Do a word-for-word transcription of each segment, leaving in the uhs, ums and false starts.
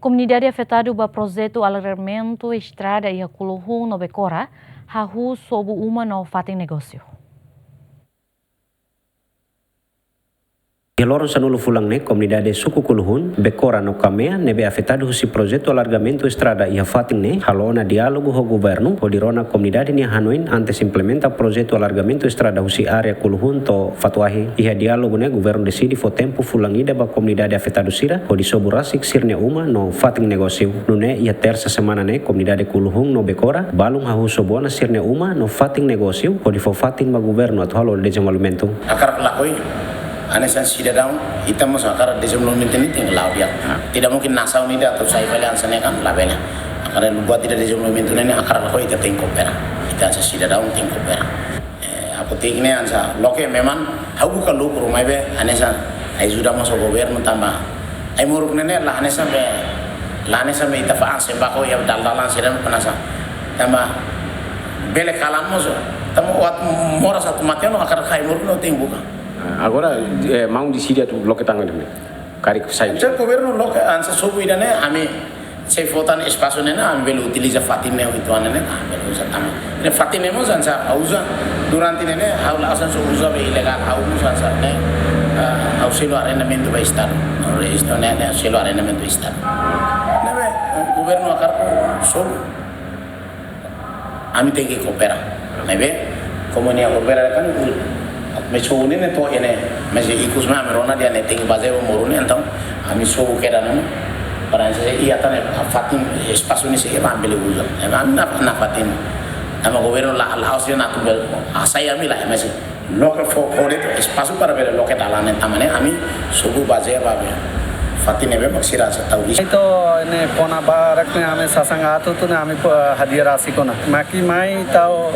Komunidade afetadu ba projetu alargamentu estrada iha Kuluhun no Bekora hahú sobu uma no fatin negósiu. Iha loron sanulu fulan ne'e, komunidade suku Kuluhun, Bekora no Kamea ne'ebé afetadu husi projetu alargamentu estrada iha fatin ne'e halo ona diálogu ho governu hodi rona komunidade nia hanoin antes implementa projetu alargamentu estrada husi área Kuluhun to'o Fatuahi. Iha diálogu ne'e, governu deside fó tempu fulan ida ba komunidade afetadu sira hodi sobu rasik sira-nia uma no fatin negósiu. Nune'e iha tersa semana ne'e, komunidade Kuluhun no Bekora balun hahú sobu ona sira-nia uma no fatin negósiu hodi fó fatin ba governu atu halo dezenvolvimentu. Hakarak lakohi, hanesan sidadaun, ita mós hakarak dezenvolvimentu ne'e tenke la'o di'ak. Tidak mungkin nasaun ida atu sai fali hanesan ne'e kan, labele. Hakarak buat ida dezenvolvimentu ne'e, hakarak lakohi ita tenke koopera. Ita hanesan sidadaun tenke koopera. Eh, apotek ne'e hanesan, loke memang, ha'u buka lukru maibé, hanesan, ajuda mós governu tanba ai-moruk ne'e ne'e, la hanesan be, la hanesan be ita fa'an sembako iha dala-dalan sira-ne'e hanesan. Tanba bele kalan mós, tanba waktu moras atu mate no hakarak ai-moruk no tenke buka. Ah, agora, eh, maun deside atu loke tan ne'e. Karik sai. Hanesan governu loke hanesan sobu ida-ne'e, ami sei fó tan espasu ne'e ne'e, ami bele utiliza fatin ne'e uitoan ne'e ne'e, ami bele uza tama. Ne'e fatin ne'e mós hanesan ha'u uza durante ne'e ne'e, ha'u la hanesan só uza be ilegál, ha'u mós hanesan ne'e, ah, ha'u selu arrendamentu ba Estadu. Ha'u rejistu ne'e ne'e, selu arrendamentu ba Estadu. Ne'ebé, governu hakarak sobu, ami tenke koopera. Maibé, komu nia koopera kan, u-, mesu ne'e ne'e to'o ne'e, mesu ikus mai ami rona dehan ne'e tenke bazeia ba moru ne'e, entaun, ami sobu kedas ne'e, para hanesan iha tan ne'e, fatin, espasu ne'e sei ami bele uza. Ami na, na fatin. Tanba governu la, la, osi na tu bel, hasai ami la, mesu. Loke fó, fó de'it espasu para bele loke dalan ne'e, tanba ne'e ami sobu bazeia ba be fatin ne'ebé mak sira hanesan tau risku. Entaun ne'e kona-ba barak ne'e ami sasán aat hotu ne'e ami po hadi'a rasik ona. Mak mai tau,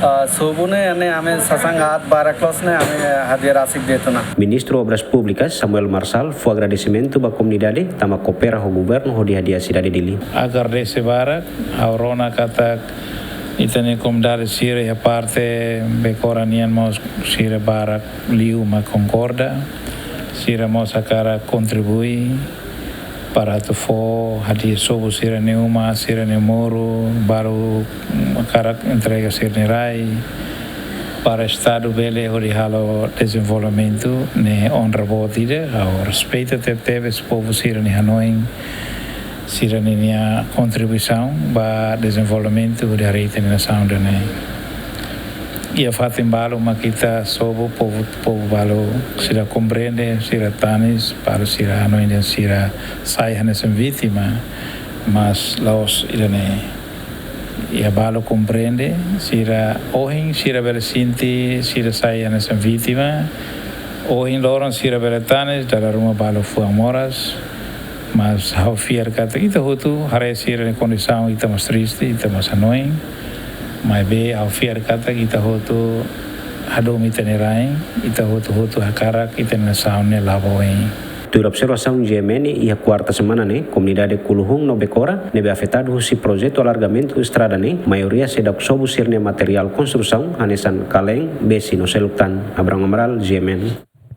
ah, sobu ne'e ne'e ami sasán aat barak loos ne'e ami hadi'a rasik de'it ona. Ministru Obras Públikas, Samuel Marçal, fó agradesimentu ba komunidade tanba koopera ho governu hodi hadi'a sidade Dili. Agradese barak, ha'u rona katak ita-nia komunidade sira iha parte Bekora nian mós sira barak liu mak konkorda, sira mós hakarak kontribui para atu fó hadi'a sobu sira-nia uma, sira-nia moru, balu hakarak entrega sira-nia rai para Estadu bele hodi halo dezenvolvimentu ne'e onra boot ida, ha'u respeita tebetebes povu sira-nia hanoin, sira-nia kontribuisaun ba dezenvolvimentu hodi haree ita-nia nasaun ida-ne'e. Iha fatin balu mak ita sobu povu, povu balu sira komprende, sira tanis, balu sira hanoin dehan sira sai hanesan vítima, mas la'ós ida-ne'e. Iha balu komprende, sira ohin, sira bele sente, sira sai hanesan vítima. Ohin loron sira bele tanis, dala ruma balu fuan moras. Mas ha'u fiar katak ita hotu, haree sira-nia kondisaun, ita mós triste, ita mós hanoin. Maibé ha'u fiar katak ita hotu hadomi ita-nia rain, ita hotu-hotu hakarak ita-nia nasaun ne'e la'o ba oin. Tuir observasaun G M N, iha kuarta semana ne'e, komunidade Kuluhun no Bekora ne'ebé afetadu husi projetu alargamentu estrada ne'e, maioria seidauk sobu sira-nia materiál konstrusaun, hanesan kaleen, besi no seluk tan. Abraham Amaral, G M N.